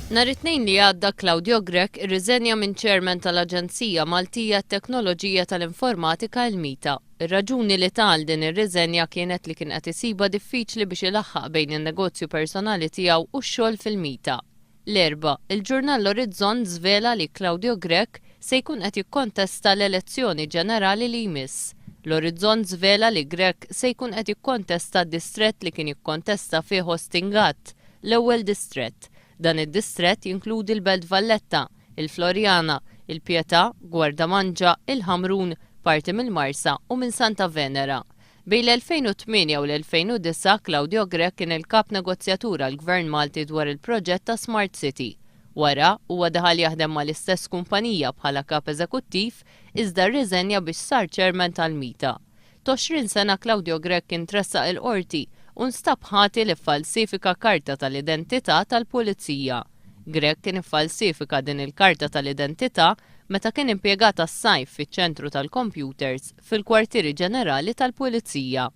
Nhar it-Tnejn li għadda Claudio Grech irriżenja minn Chairman tal-Aġenzija Maltija għat-Teknoloġija tal-Informatika il-MITA. Ir-raġuni li ta għal din ir-riżenja kienet li kien qed isibha diffiċli biex ilaħħaq bejn in-negozju personali tiegħu u x-xogħol fil-MITA. L-Erbgħa, il-ġurnal L-Orizzont żvela li Claudio Grech se jkun qed jikkontesta l-elezzjoni ġenerali li jmiss. L-Orizzont żvela li Grech se jkun qed jikkontesta d-distrett li kien jikkontesta fih Austin Gatt, l-ewwel distrett. Dan id-distrett jinkludi l-Belt Valletta, il-Floriana, il-Pietà, Gwardamanġa, il-Ħamrun, parti mill-Marsa u minn Santa Venera. Bejn l-2008 u l-2009, Claudio Grech kien il-Kap Negozjatur għall-Gvern Malti dwar il-proġett ta' Smart City. Wara, huwa daħal jaħdem mal-istess kumpanija bħala Kap Eżekuttiv iżda rriżenja biex sar Chairman tal-MITA. T'20 sena Claudio Grech kien tressaq il-Qorti u nstab ħati li ffalsifika karta tal-identità tal-Pulizija. Grech kien iffalsifika din il-karta tal-identità meta kien impjegat għas-sajf fiċ-ċentru tal-kompjuters fil-Kwartieri Ġenerali tal-Pulizija.